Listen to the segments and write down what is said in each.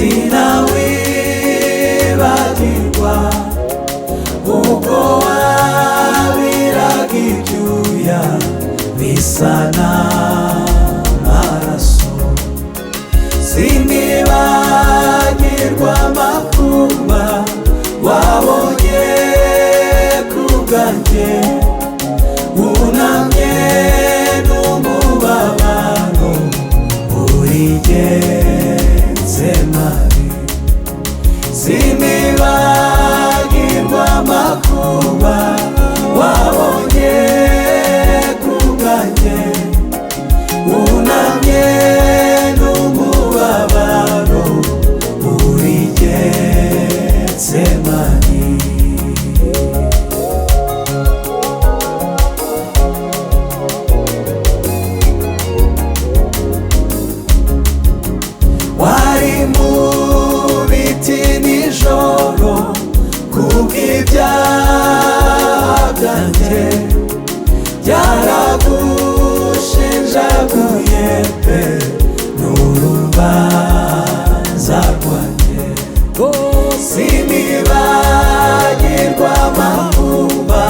Sinawibagirwa uko wabiraga ibyuya bisa n'amaraso. Sinibagirwa amakuba wabonye ku bwanjye, wunamye n'umubabaro uri Getsemani. Sinibagirwa amakuba wabonye ku bwanjye, wunamye n'umubabaro uri Getsemani. Wari mu biti nijoro kubw'ibyaha byanjye, byaragushenjaguye pe n'urubanza rwanjye. Sinibagirwa amakuba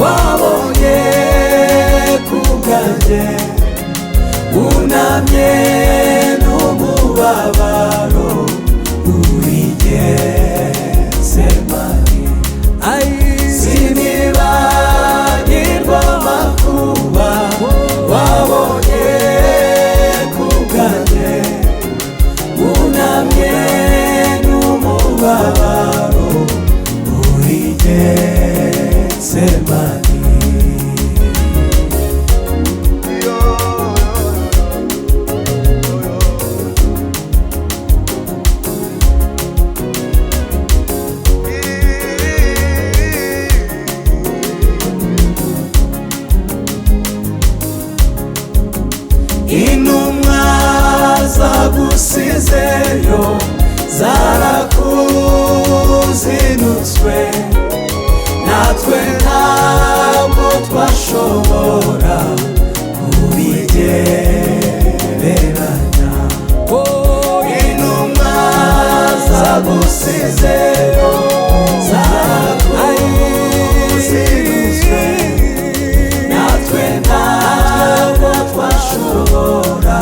wabonye ku bwanjye, wunamye n'umubabaro uri Getsemani. Sinibagirwa amakuba wabonye ku bwanjye, wunamye n'umubabaro uri Getsemani. Intumwa zagusizeyo zarakuzinutswe, natwe ntabwo twashobora kubigereranya. Intumwa zagusizeyo zarakuzinutswe, natwe ntabwo twashobora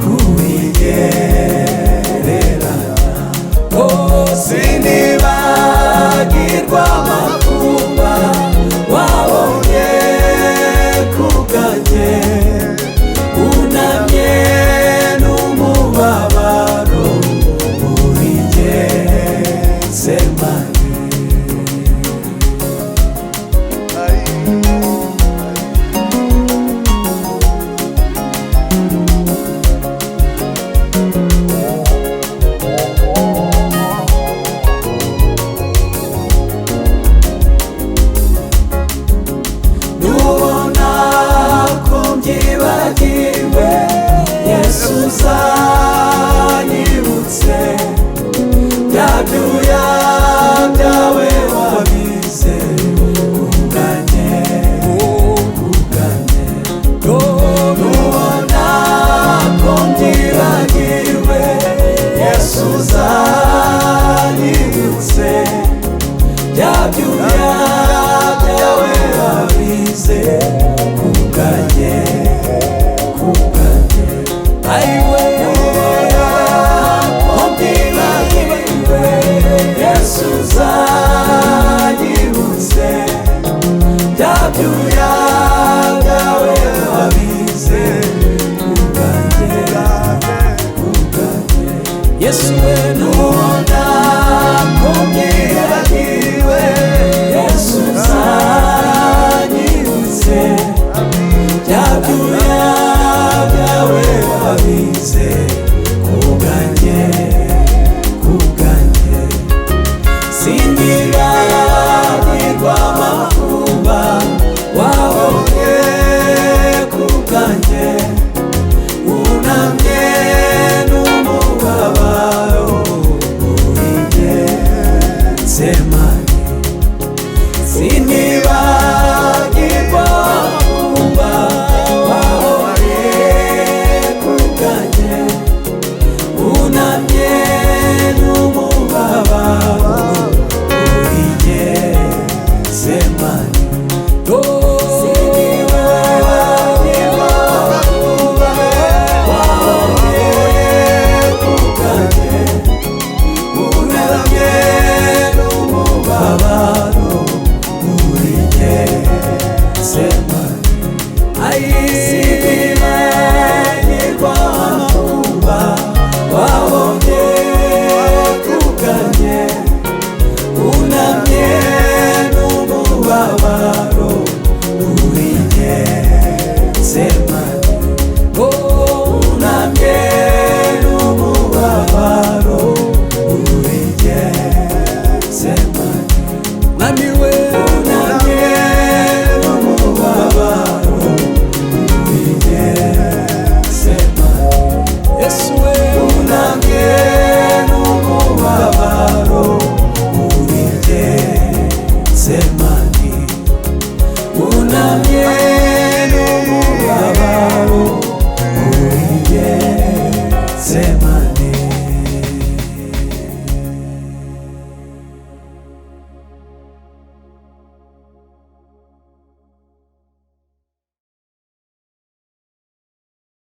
kubigereranya. Sinibagirwa amakuba wabonye ku bwanjye, wunamye n'umubabaro uri Getsemani. Nubona ko mbyibagiwe, Yesu uzanyibutse bya byuya byawe wabize ku bwanjye, ku bwanjye. Nubona ko mbyibagiwe, Yesu uzanyibutse bya byuya byawe wabize ku bwanjye, ku bwanjye. Nubona ko mbyibagiwe, Yesu uzanyibutse bya byuya byawe wabize ku bwanjye, ku bwanjye. Yesu we, nubona ko mbyibagiwe, Yesu uzanyibutse bya byuya byawe wabize ku bwanjye, ku bwanjye. Sinibagirwa amakuba wabonye ku bwanjye, wunamye n'umubabaro uri Getsemani. Sinibagirwa amakuba wabonye ku bwanjye, Sinkwibagirwa amakuba wabonye kubwanjye, unamye n'umubabaro uri njye.